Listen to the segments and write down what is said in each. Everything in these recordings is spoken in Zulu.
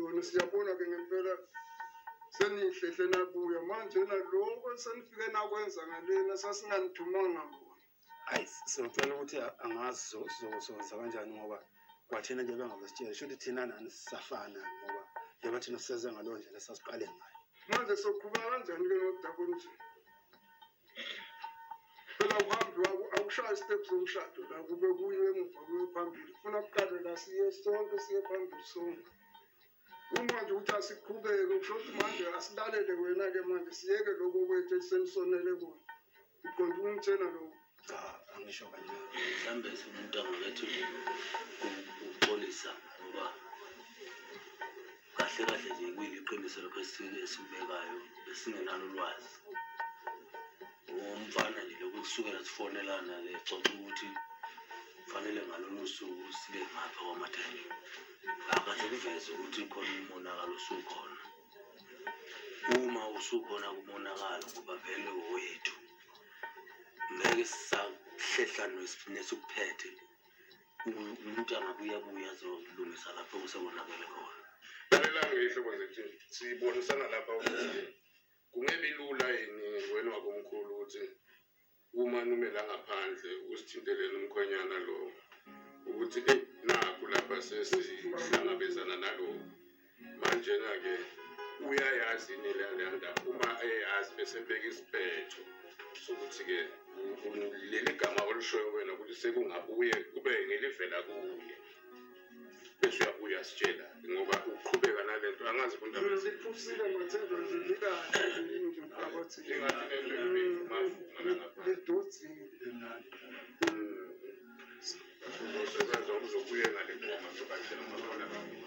lona siyabona-ke ngempela senihlehle nabuya manje naloko senifike nakwenza ngalena sasinganithumanga kona. Hayi, sizocela ukuthi angazi sizokwenza kanjani ngoba kwathina nje bengabasitshela shuthi thina nani sisafana ngoba njengoba thina siseze ngaleyo ndlela esasiqale ngayo. Manje soqhubeka kanjani-ke nodaba olunje? Phela uhambi awushayi isitephu somshado la kube kuyiwe emuva kuye phambili. Kufuna kuqale la siye sonke siye phambili sonke. Uma nje ukuthi asiqhubeke kusho ukuthi manje asilalele wena-ke manje siyeke lokho kwethu esenisonele kona. Uqonde ukungitshela lokho? Cha, angisho kanjalo. Mhlawumbe umuntu angakethi ukuxolisa ngoba kahle kahle nje kuyiliqiniso lokho esikubekayo besingenalo ulwazi. Umfana nje lokhu kusukela sifonelana ke xoxa ukuthi kufanele ngalolu suku sibe ngapha kwaMathenjwa. Akaze kuveze ukuthi khona umonakalo osukhona. Uma usukhona kumonakalo ngoba vele owethu. Ngeke sisahlehla nesukuphethe. Umuntu angabuya abuye azolungisa lapho kusekonakele khona. Lalelani-ke iy'hlobo zethu, sibonisana lapha ukuthi kungebi lula yini wena wakomkhulu ukuthi uma nume la ngaphandle usithintelele umkhwenyana lo ukuthi eyi nakhu lapha sesihlangabezana nalokhu manjena-ke uyayazi yini leya ndaba uma eyazi bese ebeka isiphetho sokuthi-ke leli gama olishoyo wena ukuthi sekungabuye kube ngelivela kuye bese uyabuya sitshela ngoba uqhubeka nalento angazi Liphusile Mathenjwa nje likahle nje mphakathi. Ingathi lento ibivumavuma nangaphandle. Lidodzile. Uzosebenza uzobuye ngale ngoma sobatshela amakhona ababili.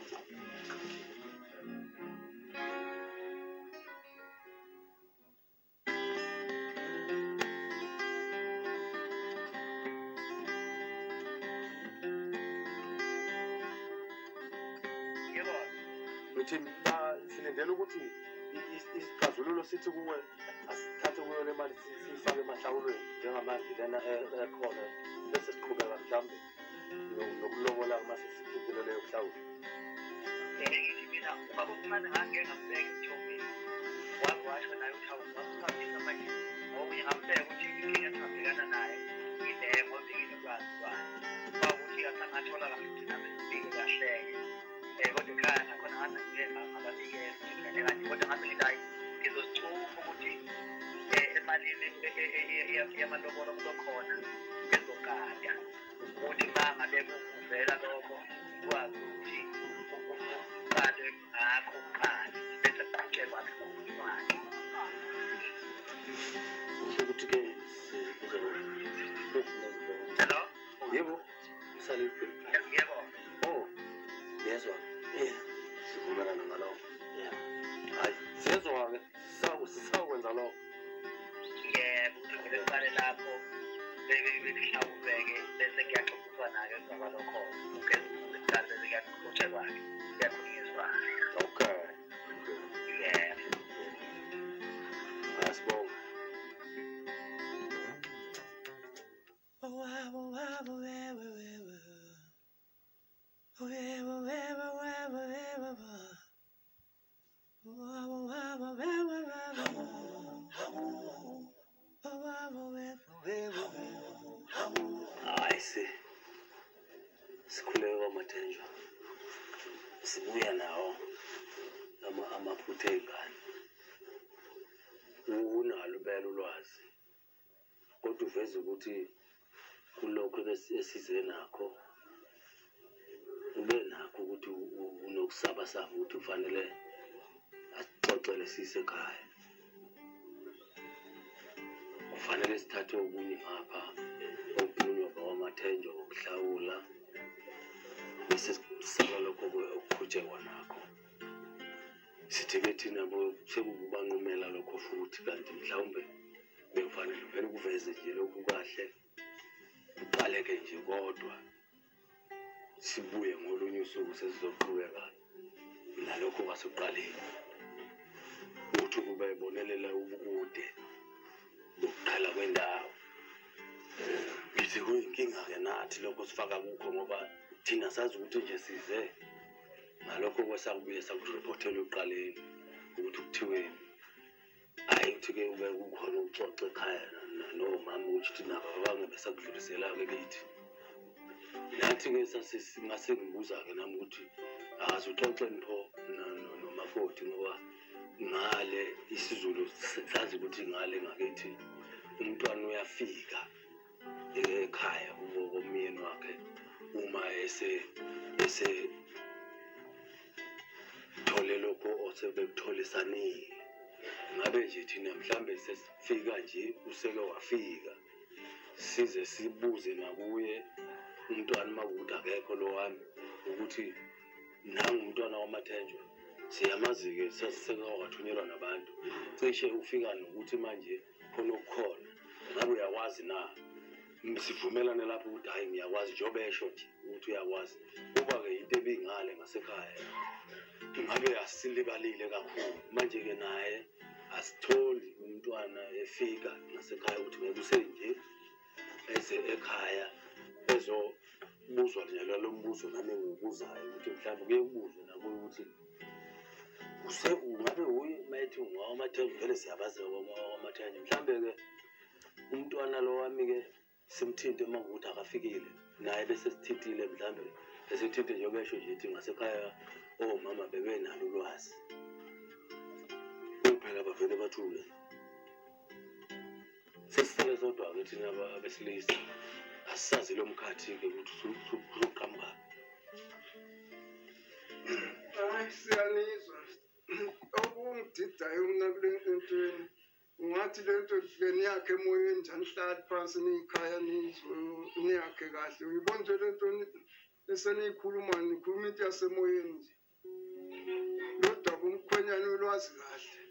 Yebo. Ngithi silindele ukuthi isixazululo sithi kuwe asithathe kuyo le mali siyifake emahlawulweni njengamanje lena ekhona bese siqhubeka mhlawumbe nokulobola uma sesikhiphile leyo kuhlawula. Ngithi mina ubaba omncane ngangike ngambeka esithombeni waze washo naye ukuthi hawu wasuhambisa manje ngokunye ngambeka ukuthi inkinga esingabhekana nayo ile ngoba nginolwazi lwayo. Kwawukuthi asangathola kahle ukuthi nami sibike kahle-ke. Kodwa ekhaya nakhona ngaze ngike ngababikela ukuthi kanye kanje kodwa ngase ngithi hhayi ngizozithuma ukuthi emalini yamalobolo kube khona ezogada ukuthi uma ngabe kuvela lokho ukwazi ukuthi uqale ngakho kuqala bese kuqhutshekwa ngokuncane. Kusho ukuthi-ke Hello? Yebo, usale Yebo. Oh, yezwa. Eh, sivumelana ngalokho. Yeah. Hayi, siyezwa-ke, sisakwenza lokho. Yebo, ukuthi vele siqale lapho bekuhlawulwe-ke bese kuyaxoxiswana-ke emva kwalokho ugeza umuzi kuqala bese kuyaqhutshekwa-ke kuyakhulunyiswana. Okay. Yebo. Asibonge. Hayi sikhuleke kwaMathenjwa. Sibuya nawo amaphutha ey'ngane. Unalo impela ulwazi. Kodwa uveze ukuthi kulokhu esize nakho ube nakho ukuthi unokusabasaba ukuthi ufanele asixoxele sisekhaya. Kufanele sithathe okunye ngapha okukhulunywa bakwaMathenjwa ngokuhlawula bese sisala lokho okuqhutshekwa nakho. Sithi-ke thina sekukubanqumela lokho futhi kanti mhlawumbe bekufanele vele kuveze nje lokhu kahle kuqaleke nje kodwa sibuye ngolunye usuku sesizoqhubeka nalokho kwasekuqaleni. Uthi ukuba ebonelela ubukude bokuqhela kwendawo. Ngithi kuyinkinga-ke nathi lokho sifaka kukho ngoba thina sazi ukuthi nje size Ngalokho kwesakubuye sakuriphothela ekuqaleni ukuthi kuthiweni. Hhayi ukuthi-ke ube kukhona ukuxoxa ekhaya nomama ukuthi thina abange besakudlulisela-ke kithi. Nathi-ke ngase ngibuza-ke nami ukuthi akaze uxoxeni pho nomakoti, ngoba ngale isiZulu sazi ukuthi ngale ngakithi umntwana uyafika ekhaya kubo komyeni wakhe uma ese thole lokho osebekutholisanile. Ngabe nje thina mhlambe sesifika nje useke wafika, size sibuze nakuye umntwana uma kuwukuthi akekho lo wami ukuthi nangu umntwana waMathenjwa, siyamazi-ke seseke wathunyelwa nabantu, cishe ufika nokuthi manje khona okukhona, ngabe uyakwazi na? Sivumelane lapho ukuthi hhayi ngiyakwazi, njengoba esho nje ukuthi uyakwazi. Kuba-ke into ebingale ngasekhaya ngabe asilibalile kakhulu. Manje-ke naye asitholi umntwana efika ngasekhaya ukuthi ngeke usenje eze ekhaya ezobuzwa nje lalo mbuzo nami engiwubuzayo ukuthi mhlawumbe kuye kubuzwe nakuye ukuthi ungabe uye uma ethi ungowamaThenjwa, vele siyabazi owamaThenjwa. Mhlawumbe-ke umntwana lo wami-ke simthinte uma kuwukuthi akafikile naye bese sithintile, mhlawumbe esithinte njengoba esho nje ethi ngasekhaya omama bebenalo ulwazi. Kuphela bavele bathule. Sesisele sodwa-ke thina abesilisa, asisazi lo mkhathi-ke ukuthi usuqhamukaphi. Hayi, siyanizwa. Okungididayo mina kule ntweni, ungathi le nto beniyakhe emoyeni nje, anihlali phansi niyikhaya nizwe niyakhe kahle. Uyibona nje le nto eseniyikhuluma, nikhuluma into yasemoyeni nje. Lo daba umkhwenyana ulwazi kahle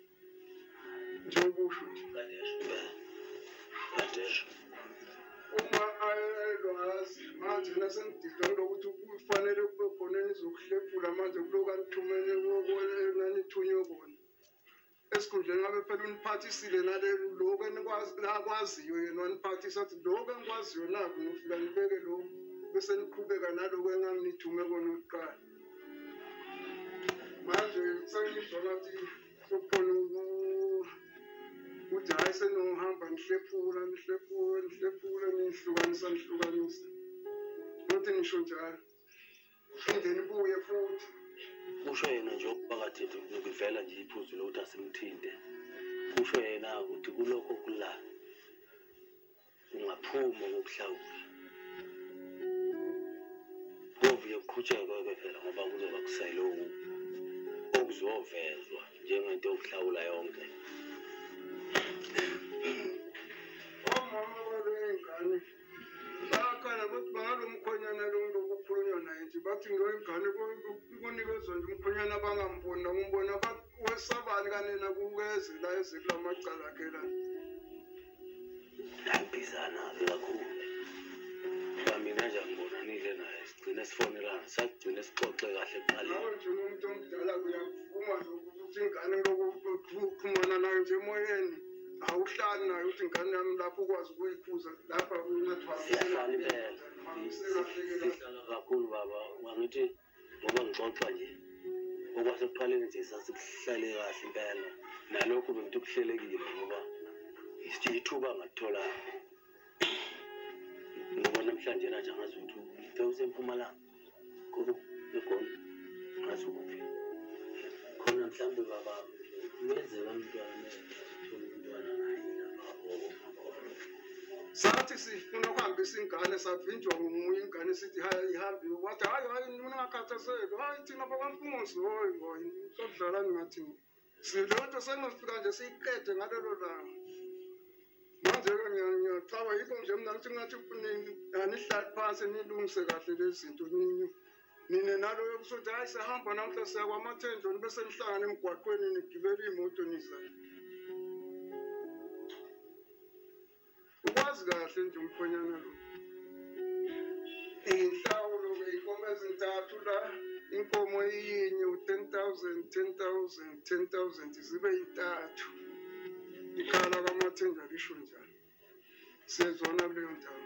njengoba usho nje. Uma elwazi manje nasenididwa lokuthi kufanele kube khona enizokuhlephula manje kulokhu anithumele nanithunywe kona. Esikhundleni ngabe phela uniphathisile nale lokhu akwaziyo yena, waniphathisa athi lokhu engikwaziyo nakhu, nifika nibeke lokhu bese niqhubeka nalokhu enganginithume kona kuqala. Manje sengizwa ngathi sekukhona ukuthi hhayi senohamba nihlephula nihlephula nihlephula nihlukanisa nihlukanisa, nothi nisho njalo phinde nibuye futhi. Kusho yena nje okuphakathi ngivela nje iphuzu lokuthi asimthinte. Kusho yena ukuthi kulokho kula ungaphuma kokuhlawula, kovuye kuqhutshekwe-ke phela ngoba kuzoba kusele okuzovezwa njengento yokuhlawula yonke. Omama baley'ngane bayakhala bathi bangalo mkhwenyana lo lokukhulunywa naye nje, bathi ngey'ngane kunikezwa nje umkhwenyana bangamboni nakumbona, wesabani kanina kukeze la eze kula macala akhe la. Ngiyabhizana-ke kakhulu. Ngoba mina nje angibonanile naye, sigcine sifonelana, sagcine sixoxe kahle ekuqaleni. Nawe njengomuntu omdala uyakuvuma lokhu ukuthi ingane lokuxhumana nayo nje emoyeni, awuhlali nayo ukuthi ingane yami lapho ukwazi ukuyikhuza lapha kungathi Siyahlala impela. Sihlala kakhulu baba, angithi ngoba ngixoxa nje okwasekuqaleni nje sasikuhlale kahle impela, nalokhu bengithi kuhlelekile ngoba ithuba ngalitholanga. Ngoba namhlanje nje angazi ukuthi uthe useMpumalanga kubo eGoli, ngazi ukuphi khona. Mhlawumbe baba kuyenzeka umntwana uthole umntwana naye lapha okhona. Sathi sifuna ukuhambisa ingane, savinjwa ngomunye ingane sithi hayi ihambe, wathi hayi hayi ningakhathazeki, hayi thina bakwaMpungose, hoyi hoyi sokudlalani ngathi leyo nto sengifika nje siyiqede ngalelo langa. Manje-ke ngiyaxakwa yikho nje mina ngithi ngathi anihlali phansi nilungise kahle lezi zinto nine naloyo kusothi hhayi siyahamba namhla siya kwaMathenjwa, nibe senihlangana emgwaqweni nigibela iy'moto niza. Ukwazi kahle nje umkhwenyana lo. Iy'nhlawulo-ke iy'nkomo ezintathu la, inkomo iyinye u-10 000, 10 000, 10 000 zibe yintathu. Ikhala kwaMathenjwa lisho njalo. Siyezwana kuleyo ndawo.